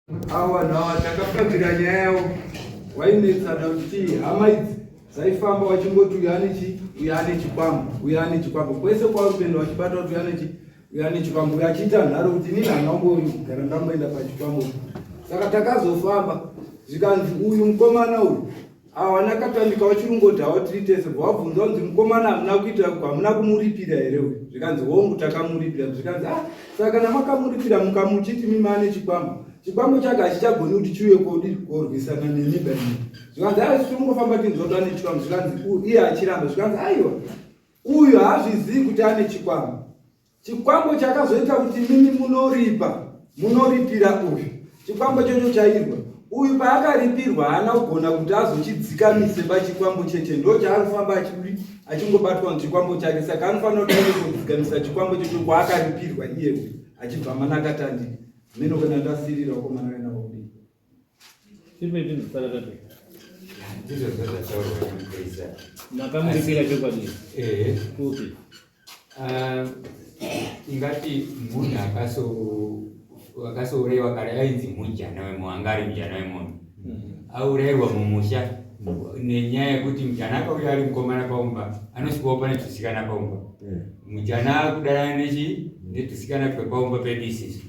Ava vanhu ava takafambira nyaya yavo wainetsana kuti hama idzi dzaifamba vachingoti uyu ane chi uyu ane chikwambo uyu ane chikwambo kwese kwauri kuenda vachibata kuti uyu ane chi uyu ane chikwambo uyu achiita nharo kuti inini handina kumbogara ndamboenda pachikwambo saka takazofamba zvikanzi uyu mukomana uyu Awana katandika wachirungoti hawo tiri tese bva wabvunza kunzi mukomana hamuna kuita hamuna kumuripira here uyu zvikanzi hongu takamuripira zvikanzi ah saka kana makamuripira mukamuchiti mimi ane chikwambo chikwambo chake hachichagoni kuti chiuye kodi korwisana nemi baini zvikanzi ah isu tingofamba tinzwa kuti ane chikwambo zvikanzi iye achiramba zvikanzi aiwa uyu haazvizivi kuti ane chikwambo Chikwambo chakazoita kuti mimi munoripa, munoripira uyu. Chikwambo chocho chairwa. Uyu paakaripirwa haana kugona kuti azochidzikamise pachikwambo cheche ndo chaari kufamba achidi achingobatwa chikwambo chake saka anofanira kuti aende kodzikamisa chikwambo chocho kwaakaripirwa iye uyu achibva manakatandika. Meno kana ndasirira wakomana kana wakudii. Ndizvo zvazvataurwa nemupurisa. Makamuripira chokwadi? Ehe. Kupi? Ah, tingati munhu akasouraiwa kare ainzi mujana wemunhu anga ari mujana wemunhu auraiwa mumusha nenyaya yekuti mujana akauya ari mukomana paumba anosvikawo pane tusikana paumba mujana akudanana nechi netusikana twepaumba pedu isisu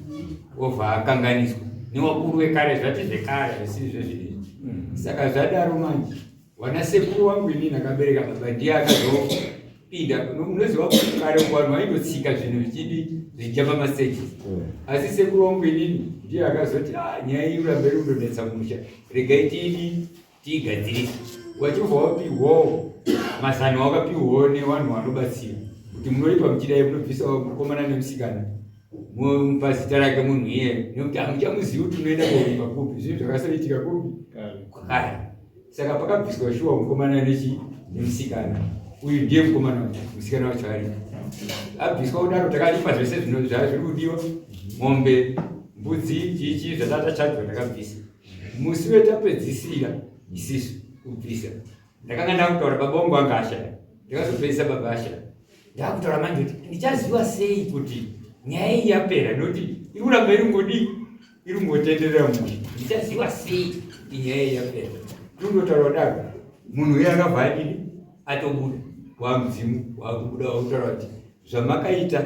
obva akanganiswa newakuru wekare zvati zvekare zvisiri zvezvinezvi saka zvadaro manje Wana sekuru wangu inini akabereka baba ndiye akazopinda. Unoziva kuti kare vanhu vaindotsika zvinhu zvichidi zvichijamba mastages. Asi sekuru wangu inini ndiye akazoti ah, nyaya iyi urambe iri kundonetsa musha, regai tiidi tiigadzirise. Wachibva wapihwawo mazano wakapiwawo nevanhu vanobatsira kuti munoripa muchidai munobvisa mukomana nemusikana mupa zita rake munhu iye nekuti hamuchamuzivi kuti unoenda koripa kupi zvinhu zvakasoitika kupi kwakare saka pakabviswa shuwa mukomana nechi nemusikana uyu ndiye mukomana wacho musikana wacho ari abviswa kudaro takaripa zvese zvino zviri kudiwa mombe mbudzi chichi zvatata chajwa takabvisa musi wetapedzisira isisu kubvisa ndakanga ndakutaura baba wangu anga ashaya ndakazopedzisa baba ashaya ndakutaura manje kuti ndichaziva sei kuti nyaya iyi yapera nokuti iri kuramba iri ngodii iri kungotenderera musha ndichaziva sei kuti nyaya iyi yapera tinongotaura kudaro munhu uye akabva adini atobuda wamudzimu wakubuda wakutaura kuti zvamakaita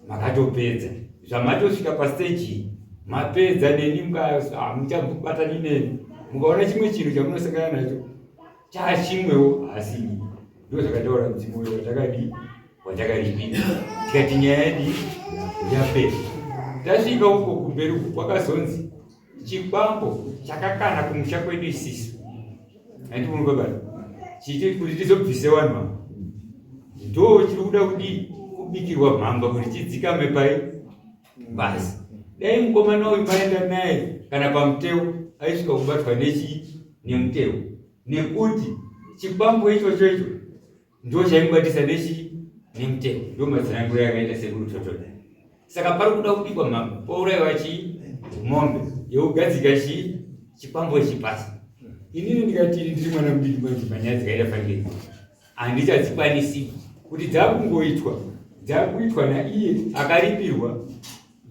makatopedza zvamatosvika pasteji mapedza neni hamuchabatani neni mukaona chimwe chinhu chamunosangana nacho chachimwewo asi ndo zvakataura mudzimu uyo watakadii watakaripira tikati nyaya yadi yapera tasvika uko kumberi uko kwakazonzi chikwambo chakakana kumusha kwedu isisu andikunokwebana chiite kuti tizobvise vanhu ava ndo chiri kuda kudii kubikirwa mhamba kuti chidzikame pai basi dai mukomana uyu maenda naye kana pamuteo aisvika kubatwa nechii nemuteo nekuti chikwambo ichocho icho ndo chaimubatisa nechii nemuteo ndo matsananguro yakaita sekuru totoda saka pari kuda kubikwa mhamba pauraiwa chii mombe yekugadzika chii chikwambo ichi pasi inini ndikati ini ndiri mwana mudiki manje panyaya dzikaita fangei handichadzikwanisi kuti dzakungoitwa dzakuitwa naiye akaripirwa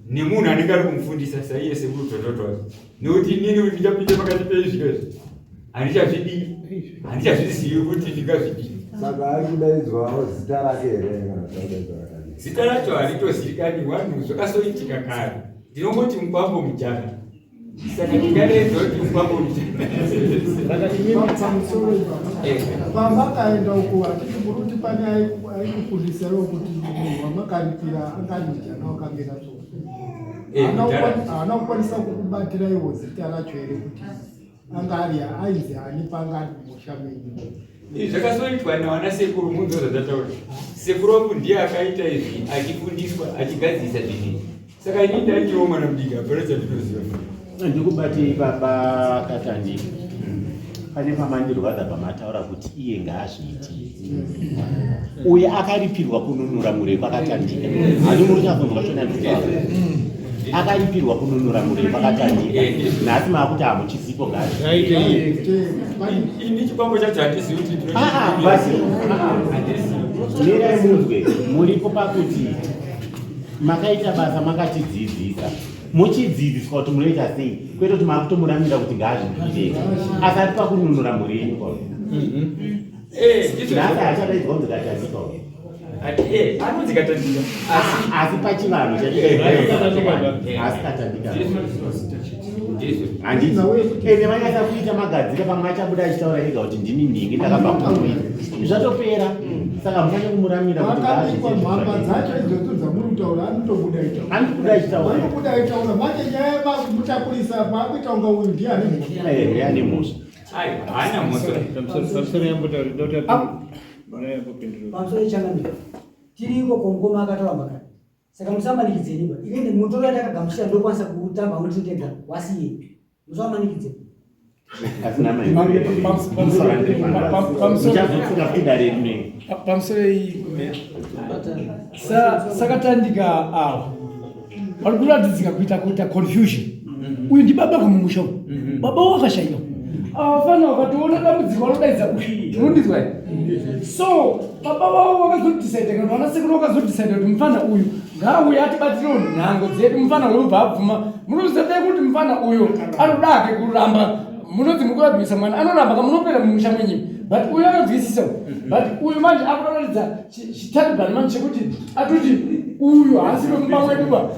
nemunhu anenge ari kumufundisa saiye sekuru tototo nekuti inini kuti ndichapinda pakati peizvika izvi handichazvidii handichazvizivi kuti ndingazvidii saka ari kudaidzwawo zita rake here kana kuti akudaidzwa rakadii zita racho haritozivikani wanhu zvakasoitika kare ndinongoti mukwambo mujana saka ndingadaidzwa kuti mukwambo mujana pamusoro ipapa pamakaenda uko hatiti muri kuti pane aikufundisaiwo kuti munhu wamakaripira anga ari mujana wakamira so haana kukwanisa kukubatiraiwo zita racho here kuti anga ari ainzi ani paanga ari kumusha menyu Izvi zvakazoitwa nawana sekuru munzwa zvandataura. Sekuru wangu ndiye akaita izvi achifundiswa achigadzirisa zvinhu izvi. Saka ini ndaichiwo mwana mudiki hapana chandinoziva. Ndikubatei baba Katandi. Pane pamandirwadza pamataura kuti iye ngaazviitire. Uye akaripirwa kununura mhuri yekwaKatandika. Handi muri kunyatsokunzwa shona ndikutaura. Akaripirwa kununura mhuri yekwaKatandika. Nhasi maakuti hamuchisipo ngaazviite. Ini chikwambo chacho handizivi kuti ndino. Ah, ah, basi. Mirai munzwe, muripo pakuti makaita basa makatidzidzisa. Muchidzidziswa kuti munoita sei. Kwete kuti makutomuramira kuti ngaazvipire asi ari pakununura mhuri yenyu kwa nhasi achadaidzwa kunzi katandika uyu. Anonzi katandika asi pachivanhu chacho asi katandika handiti? Ende vanyatsa kuita magadzira, pamwe achabuda achitaura ega kuti ndini nhingi, ndakabva kumuviri, zvatopera. Saka munyanya kumuramira kuti Vakabikwa mhamba dzacho idzodzo dzamuri kutaura, anotobuda itaura. Anotobuda achitaura. Anobuda itaura. Manje nyaya yemakumutakurisa maakuita kunga uyu ndiye ane mhosva. Ndiye ane mhosva. Aiwa, haana mhosva. Pamusoro yambotaura yambopindura. Pamusoro yechangamiro, tiriko komukoma akataura makare, saka musamanikidzeni ba. Even mutoro yandakagamuchira ndokwanisa kuutamba kuti ndega wasiye, musamanikidzeni. Asina muchazotsika futi dare rinei. Pamusoro iyi, sakatandika ava vari kuratidzika kuita confusion. Uyu ndibaba kamumusha uyu, baba wakashaiwa. Avafana vakatoona dambudziko vanodaidza uyu, unondizwa here? So baba vavo vakazodecide, kana vana sekuru vakazodecide kuti mufana uyu ngaauye atibatsirewo nhango dzedu. Mufana uyu ubva abvuma. Munoziva dai kuti mufana uyu anodake kuramba, munonzi muri kurabhisa mwana anoramba kamunopera mumusha mwenyimi, but uyu anonzwisisa. But uyu manje akutoratidza chiTaliban manje chekuti atoti uyu haasi wemumba mwedu ba,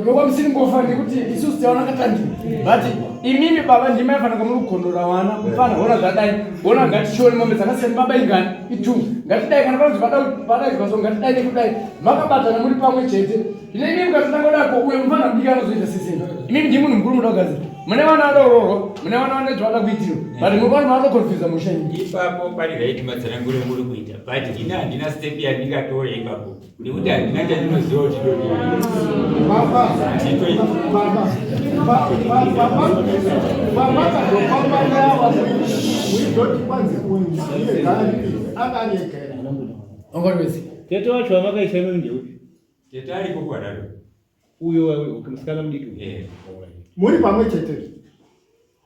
ndokwamusiringofa nekuti isusu tiaona katandika. But imimi baba ndimaifanira muri kugondora wana mufana, hona zvadai, hona ngatichione mombe dzakasiyana baba, ingani itu, ngatidai kana panonzi padaidzwa, so ngatidai nekudai makabatana muri pamwe chete. Zvino imimi mukatotanga kudako, uyo mufana mudiki anozoita sisini? Imimi ndii munhu mukuru, muda kugadzira, mune vana vadaurorwa, mune vana vane zvavada kuitirwa, but muri vanhu vanoconfusa musha imi. Ipapo pari right matsananguro muri kuita, but ini handina step yandingatora ipapo nekuti handina chandinoziva kuti Baba, baba, baba, kazofamba nawa muizoti kwanzi uyu ndiye gari anga ari ega here? Ongorwezi. Tete wacho wamakaisa imimi ndeupi? Tete ariko kwadaro. Uyo musikana mudiki uyu? Eh. Muri pamwe chete?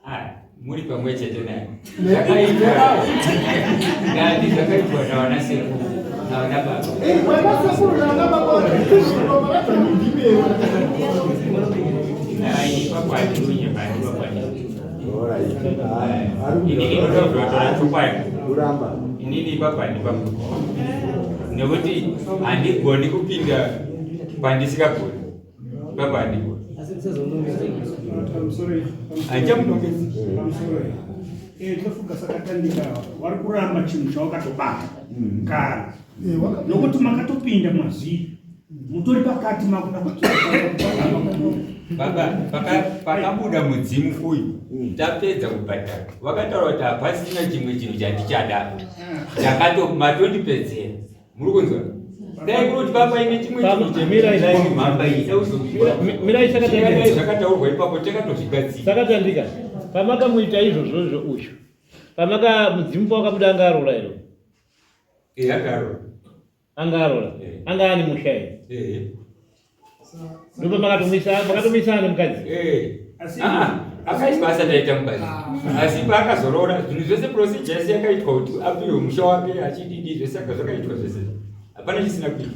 Ah, muri pamwe chete naye. Zvakaitwa ngati zvakaitwa navana sekuru navana baba. Vana sekuru navana baba ndimi. Ai, ipapo handinonye bani ipapo. Inini ndinotaura chokwadi. Kuramba. Inini ipapo handipapo nekuti handigoni kupinda pandisikagoni. Ipapo handigoni. Asi musazonongedza. Handichamunongedzi. Tofuga sakatandika vari kuramba chinhu chawakatobata kare, nokuti makatopinda mazviri, mutori pakati, makuda kuti Baba, pakabuda mudzimu uyu, tapedza kubhadhara, vakataura kuti hapasina chimwe chinhu chandichada, chakato matondipedzera. Muri kunzwa? Dai kuri kuti papaine chimwe chinhu Mirai, chemhamba iyi Mirai, sakatandika. zvakataurwa ipapo takatozvigadzira. Sakatandika, pamakamuita izvozvozvo uyu, pamaka mudzimu pawakabuda, anga aroora here? Akaro. Anga aroora? Eh. Anga ane musha here? Ndopa makatomuisa ane mukadzi? Akaitwa asati aita mukadzi, asi paakazoroora zvinhu zvese, procedure yese yakaitwa kuti apiwe musha wake achididi, zvese zvakaitwa zvese, hapana chisina kuitwa.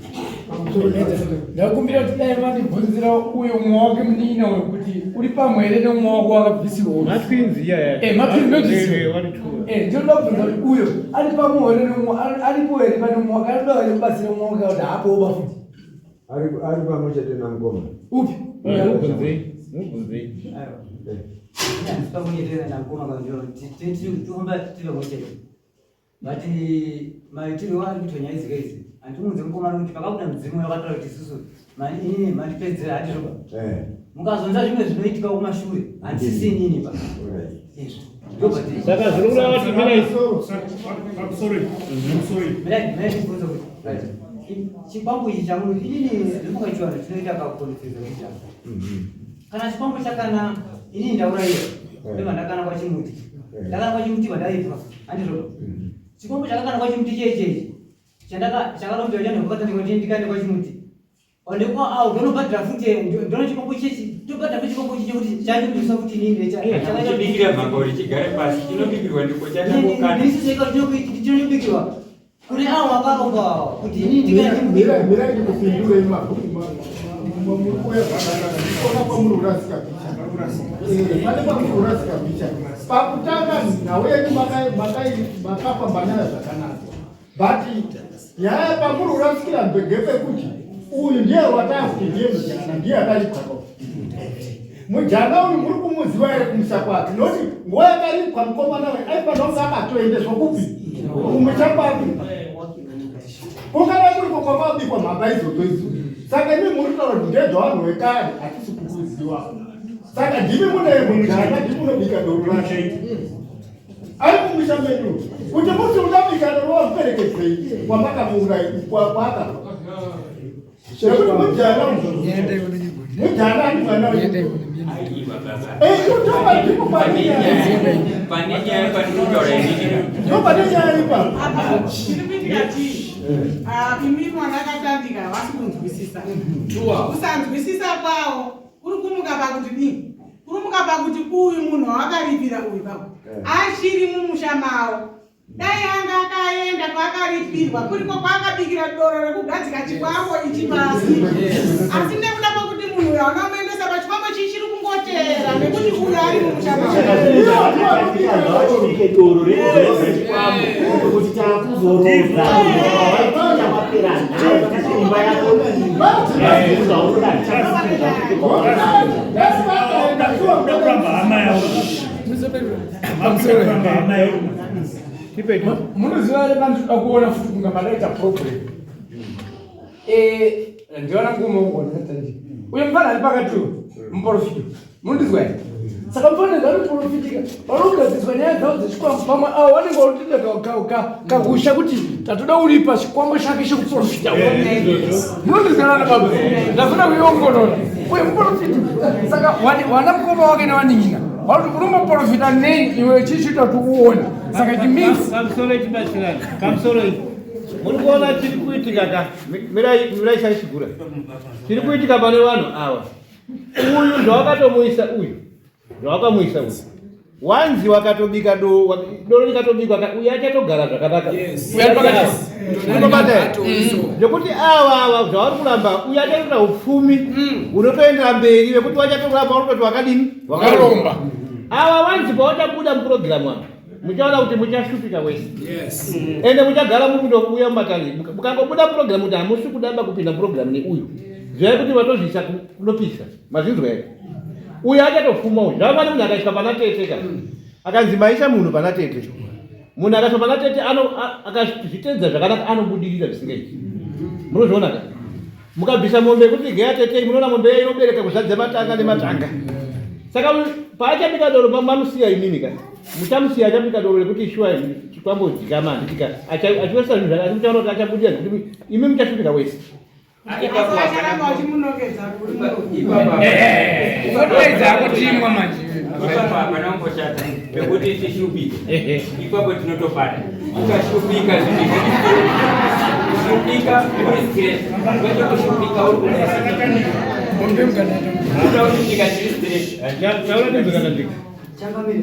Ndakumbira kuti dai mandibvunzira uyo mumwe wake munin'ina uyo kuti uri pamwe here nemumwe wako wakabvisirwa. Matwins iya. Matwins nobvisirwa. Vari two. Ndinoda kubvunza kuti uyo ari pamwe here nemumwe, aripo here pane mumwe wake, arikuda here kubatsira mumwe wake kuti haapowo bafuti? Ari pamwe chete namukoma. Upi? Mubvunzei, mubvunzei. Pamwe namukoma tofamba tiri pamwe chete, but maitirwo ari kuitwa nyaya idzika idzi, handimunze mukomana kuti pakabuda mudzimu wakataura kuti isusu inini mandipedzera, handizvoba? Mukazonza zvimwe zvinoitika kumashure, handisisi inini pa izvo. Saka zviri kureva kuti mirai. Pamusoro, pamusoro. Mirai, kuti right, chikwambo ichi chamuno, inini ndinofunga chivanhu chinoita kakukonfuse kuita. Kana chikwambo chakana, inini ndaurayiwa, ndobva ndakana kwachimuti, ndakana kwachimuti vandaipwa, handizvoba? Chikwambo chakakana kwachimuti chechechi chakarombewa chandokakatandika kuti ndikane kwachimuti ondekwa au ndonobhadhira futi, ndono chikwambo chechi tobhadhira futi chikwambo chechi chekuti chachindisa kuti inini Chibikira mhamba kuti chigare pasi, chinobikirwa ndiko chatangokana. Chinobikirwa kune avo vakaromba kuti inini ndikane. Mirai ndikupindurei. Mabhuku muri kuuya zvakanaka, ndikuona kwamuri kurasika picha. Pane pamukurasika mbichana. Pakutanga nhau yenyu makafamba nayo zvakanaka, but nyaya pamuri kurasikira ngepekuti uyu ndiye watakuti ndiye mujana, ndiye akaripwa. Mujana uyu muri kumuziva here kumusha kwake? Nokuti nguva yakaripwa mukomana uyu aifanira kunge akatoendeswa kupi? Kumusha kwake. Kungada kuriko kwamabikwa mhamba idzodzo idzo. Saka imi muri kutaura kuti ndezvavanhu vekare, hatisi kukuziva. Saka ndimi mune mujana, ndimi munobika doro racho. Ari kumusha menyu kuti musi unobika doro wamuperekedzei kwamakamuurai kwaakabva. Nekuti mujana mujana ani mwana wenyu. Pane nyaya pandikutaura inini. Ndopane nyaya ipapo. Chiri kuitika chii? Imi mwana akatandika havasi kunzwisisa. Kusanzwisisa kwavo kuri kumuka pakuti dii? Kuri kumuka pakuti uyu munhu wawakaripira uyu baba achiri mumusha mavo. Dai anga akaenda kwaakaripirwa kuriko kwaakabikira doro rekugadzika chikwambo ichi pasi. Asi nekuda kwekuti munhu uyu hauna kumuendesa pachikwambo chichiri kungoteera nekuti uyu ari mumusha mavo. Ngavachibike doro rekugadzika chikwambo kuti takuzorodza wapera nayo imba yako zvauri Munoziva here vanhu toda kuona futi kunga madaita problem. Ndiona ngumo ugonatanje uye mufana ari pakati uyu muprofita, munondizwa here? Saka mufana zvanoprofitika vanogadziswa nyaya dzavo dzechikwambo pamwe avo vanenge varikutoita kahusha kuti tatoda uripa chikwambo chake chekuprofita. Munondizwa nana baba? Ndafuna kuiongorora uye muprofita. Saka wana mukoma wake nevanin'ina vakuti unomboprofita nei iwe chichiita kuti uone. Saka it means Pamusoro tibatsirane. Pamusoro iyi. Muri kuona chiri kuitika ka? Mirai mirai chachigura. Chiri kuitika pane vanhu ava. Uyu ndowakatomuisa uyu. Ndowakamuisa uyu. Wanzi wakatobika doro rikatobikwa uyu achatogara zvakanaka. Uyu ari pakati. Unobata here? Nekuti ava ava zvavari kuramba uyu achatoita upfumi hunotoendera mberi vekuti vachatoramba vanototi wakadini? Wakaromba. Ava wanzi pawachabuda mupurogiramu ava muchaona kuti muchashupika wese. Ende muchagara muri kundouya mumatare. Mukangobuda mupurogiramu kuti hamusi kudamba kupinda mupurogiramu neuyu. Zivai kuti vatozviisa kunopisa. Mazvinzwa here? Uyu achatofuma uyu. Zvakafanana munhu akaiswa pana tete ka. Akanzi maisa munhu pana tete. Munhu akaiswa pana tete akazvitedza zvakanaka anobudirira zvisingaiti. Munozviona ka? Mukabvisa mombe yekuti geya tete, munoona mombe iya inobereka kuzadza matanga nematanga. Saka paachabika doro mamusiya imimi ka. Muchamusiya achabika doro rekuti shuwa chikwambo dzikama handiti ka. Achiwesa zvinhu zvake asi muchaona kuti achabudirira zvekuti imi muchashupika wese. Asi vacharamba vachimunongedza kuri Unotoedza kutimwa manje. Ipapo hapana kumboshata pekuti tishupike. Ipapo tinotobata. Ukashupika zvinhu izvi. Kushupika uri straight. Kwete kushupika uri kunesa. Unoda kushupika chiri straight. Taura ndizvo. Changamire,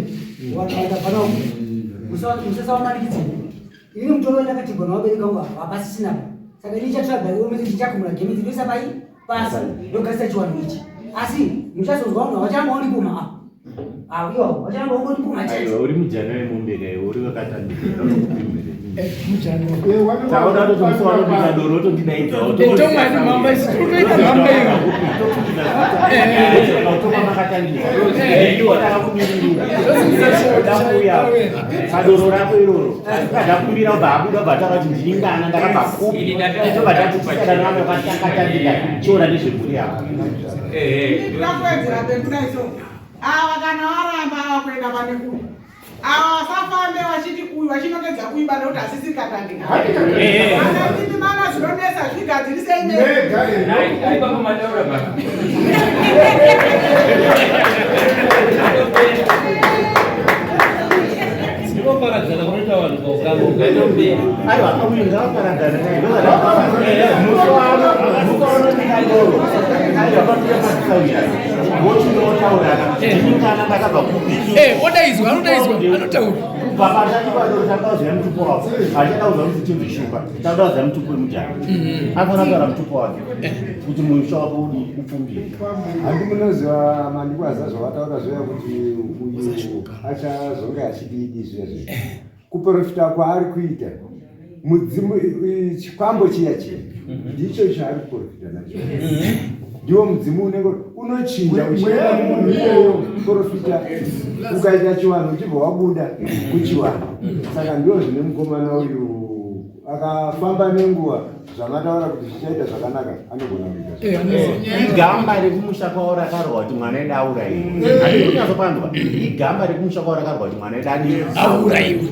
vanhu vakabva musasawamanikidze. Ini mutoro wandakatigwa nevabereki vangu ava hapasisina. Saka ini ndichatsvaga iwe mese ndichakumura gemenzi ndoisa pai pasi ndogadzisa chiwanhu ichi. Asi muchazonzwa vanhu havacharamba vandipumha apa. Ah, iwawo vacharamba vangondipumha chete. Aiwa, uri mujana wemombe ka iwe, uri wakatandika. Taona kuti musi wanobika doro otondidaidzawo. Tomwa ni mhamba isi tinotoita mhamba iyo. Utoma makatangira. Takakumiririra. Ndakuuya padoro rako iroro. Ndakumbira ubva abuda ubva ataura kuti ndini ngana ndakabva kupi. Tobva tati tisikana vamwe vakatandika chiona nezvemhuri yako. Ndinoda kuwedzera pekudai so. Ava kana varamba ava kuenda pane uyu. Ava vasafambe vachiti uyu vachinongedza uyu bana kuti asisiri katandika. Kana imi mana zvinonetsa zvigadzirisei mega. Ipapo mataura baba. Ndinoparadzana kunoita vanhu paukama. Aiwa, uyu ngavaparadzane naye. Musi wano, musi wanobika doro. Aiwa, panoita pasikauyana. Vochinotaurana. Ndini mwana ndakabva kupi? Eh, odaidzwa, anodaidzwa, anotaura. Kubva patati padoro takaziva mutupo wako. Hachada kuziva kuti chinzi shuka. Tauda kuziva mutupo wemujana. Anofanira kutaura mutupo wake. Kuti musha wako udi upfumbire. Handi munoziva mandikwaza zvavataura zviya kuti uyu achazonge achididi zviya zviya. Kuprofita kwaari kuita mudzimu chikwambo chiya chiya ndicho chaari kuprofita nacho. Ndiwo mudzimu unenge unochinja uchienda munhu iyeyo kuprofita ukaita chiwanhu uchibva wabuda kuchiwanhu. Saka ndiwo zvine mukomana uyu akafamba nenguva zvamataura kuti zvichaita zvakanaka anogona kuita Igamba rekumusha kwavo rakarwa kuti mwana edu auraiwe. Handiti kunyatsopanzwa. Igamba rekumusha kwavo rakarwa kuti mwana edu adii? Auraiwe.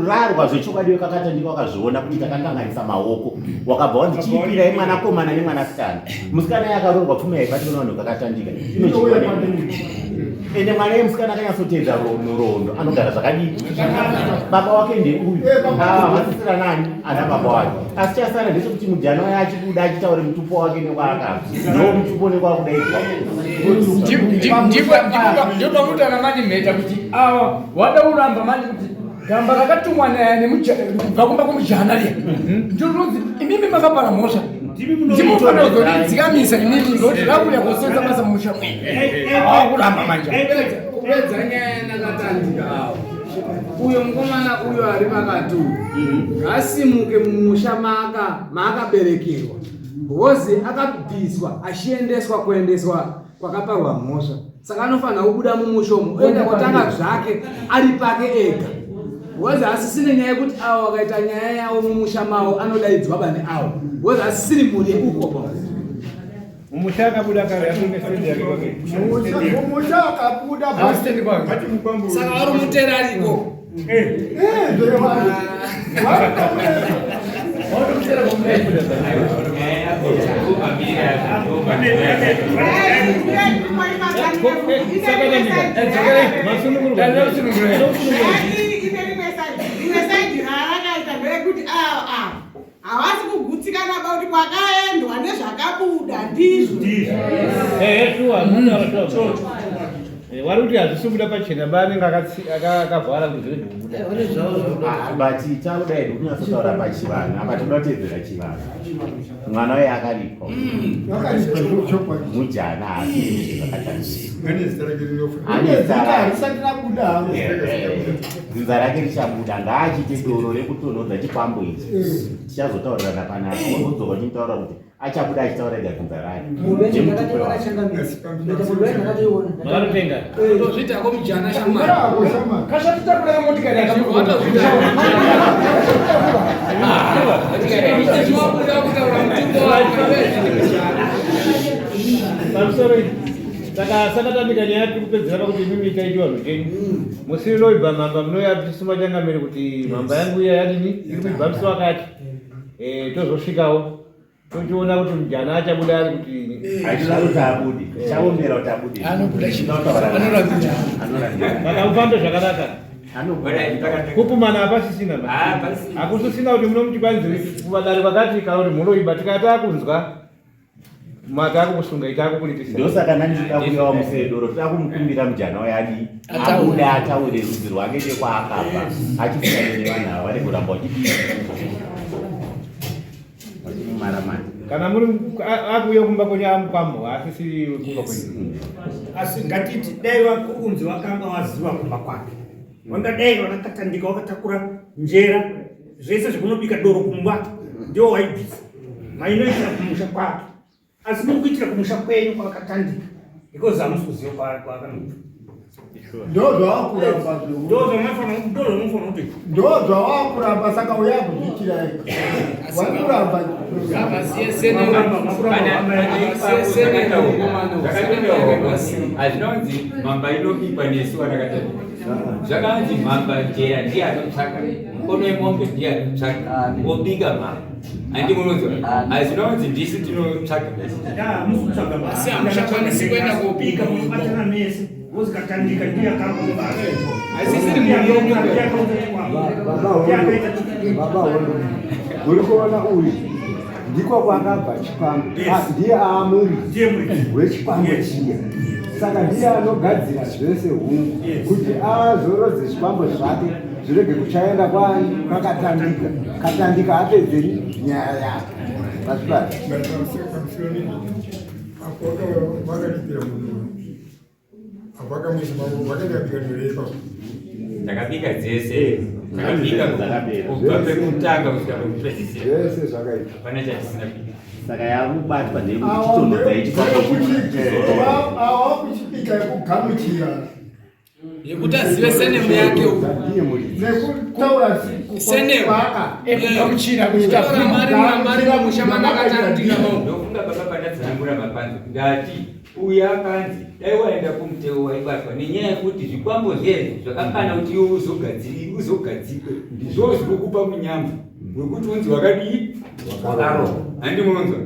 Rarwa zvechokwadi kakatandika wakazviona kuti takakanganisa maoko. Wakabva wanzi chiipirai mwanakomana nemwanasikana. Musikana iye akaroorwa pfuma yaibatirwa navanhu kakatandika. Inodyiwa nemunhu. Ende mwana yemusikana akanyatsoteedza nhoroondo anogara zvakadii? Baba wake ndeuyu. Vasisira nani ana baba wake. Asi chasara ndechekuti mujana waye achibuda achitaure mutupo wake nekwaakabva. Ndo mutupo nekwakudaidzwa. Ndipo pamutana manje mheta kuti awa wada uramba manje kuti gamba rakatumwa kubva kumba kumujana riya ndiro rinonzi imimi makapara mhosva ndimufanira kuzoridzikamisa imimi ngokuti rakuya kusenza basa mumusha mwenyu awakuramba manje. Kupedza nyaya yanakatandika awo, uyo mukomana uyo ari pakati uyu ngasimuke mumusha maakaberekerwa because akabviswa achiendeswa kuendeswa kwakaparwa mhosva, saka anofanira kubuda mumusha umu oenda kotanga zvake ari pake ega because asisine nyaya yekuti avo vakaita nyaya yavo mumusha mavo anodaidzwa bane avo because asisiri mhuri yeuko. Mumusha akabuda kare atonge stand yake kwake. Mumusha akabuda. Stand kwake. Saka vari mutera ariko. Rimwe side raarakaita nderekuti ava ava havasi kugutsikana ba kuti kwakaendwa nezvakabuda ndizvo. Eh, shuwa, mutaura shuwa. Wari kuti hazvisi kubuda pachena ba anenge akavhara kuti zvirege kubuda. Ah, but takuda hedu kunyatsotaura pachivanhu apa toda kuteedzera chivanhu. Mwana uye akaripwa. Mujana haasi zvakatandika. Ane zita rake. Risati rabuda haro. Dzinza rake richabuda ngaachiite doro rekutonhodza chikwambo ichi. Tichazotaurirana panapa. Wazodzoka uchimutaura kuti achabuda achitaura ega dzinza rake. Nemutupo wake. Makatotenga. Tozviitako mujana shamwari. Kashatitakura motikari. Pamusoro iyi. Saka sakatambika nyaya tiri kupedzera pakuti imimi itai chivanhu chenyu. Musi unoibva mhamba munouya tichisuma changamire kuti mhamba yangu iya yadini iri kuibva musi wakati. Tozosvikawo tochiona kuti mujana achabuda ari kuti Hatina kuti abude. Tichaombera kuti abude. Anobuda. Tinotaura. Anorambira. Anorambira. Saka mufambe zvakanaka. Anobuda. Kupumana hapasisina ba. Hakusisina kuti munomuti kwanzi kuvadare kwakati kana kuti munoiba tikati akunzwa mati akukusunga ita akukuripisa. Ndosaka nandida kuuyawo musedoro toda kumukumbira mujana waye adi abude ataure rudzi rwake nekwaakabva achisiyane nevanhu ava vari kuramba vachidii vachimumaramani. Kana muri akuuya kumba kwenyu amukwambo asisiri kumba kwenyu. Asi ngatiti dai vakunzi vakanga vaziva kumba kwake, vangadai vanakatandika vakatakura njera zvese zvekunobika doro kumba ndiwo waibvisa mainoitira kumusha kwake, asi muri kuitira kumusha kwenyu kwakatandika because hamusi kuziva kwaakanobva. Ndo zvavakuramba. Ndo zvamafanira kuti Ndo zvavakuramba, saka uya kuzviitira ega vakuramba. Hazvinonzi mhamba inobikwa nesu vanakatandika. Zvakanzi mhamba njera ndiye anotsvaka mukono wemombe, ndiye anotsvaka wobika mhamba, handi munonzwa? Hazvinonzi ndisu tinotsvaka. Musi kutsvaga. Asi hamuchakwanisi kuenda kobika munobatana mese wozikatandika ndiye akakumba. Haisisiri mhuri yenyu. Baba hondo, uri kuona uyu ndiko kwakabva chikwambo. Ah, ndiye aamuri wechikwambo chiya. Saka ndiye anogadzira zvese hungu kuti azorodze zvikwambo zvake zvirege kuchaenda kwani kwakatandika. Katandika apedzeni nyaya yake. Mazvibata. Takabika dzese. Takabika kubva pekutanga kusvika pekupedzisira. Zvese zvakaita. Hapana chatisina kuita. Saka yakubatwa ndeyekuti chitonhodza Awa kuchipika yekugamuchira yekuti azive senemu yake uku nekutaura Senemu. Ekugamuchira kuchita Kutaura mari mari mumusha manakatandika mo Ndofunga baba pandatsanangura mapanzi ndati uyu akanzi dai waenda kumuteo waibatwa nenyaya yekuti zvikwambo zvezvi zvakakana kuti iwe uzogadzikwe ndizvo zviri kupa munyama wekuti unzi wakadii wakarohwa handimunzwa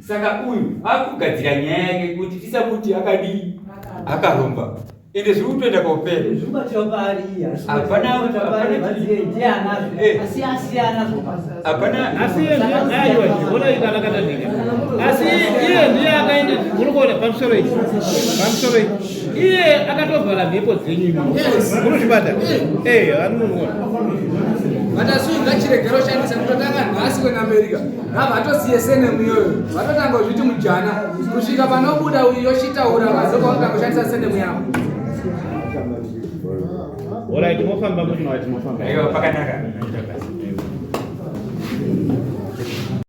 saka uyu akugadzira nyaya yake kuti tisamuti akadii akaromba ende zviri kutoenda kaupera Zvikubatira paari iye. Hapana- Hapana ndiye anazvo. Asi asiyana zvopa. Hapana asi iye ndiye aiwa ona ika akatandika asi iye ndiye akaenda muri kuona pamusoro iyi pamusoro iyi iye akatovhara mhepo dzenyu imi munozvibata eh anomuona Vatasu ngachiregera kushandisa kutotanga nhasi kwena America. Ngavatoziye senemu iyoyo. Vatotanga kuzviti mujana kusvika panobuda uyu yochitaura vazoka vanotanga kushandisa senemu yavo. Alright, mofamba mofamba. Aiwa pakanaka.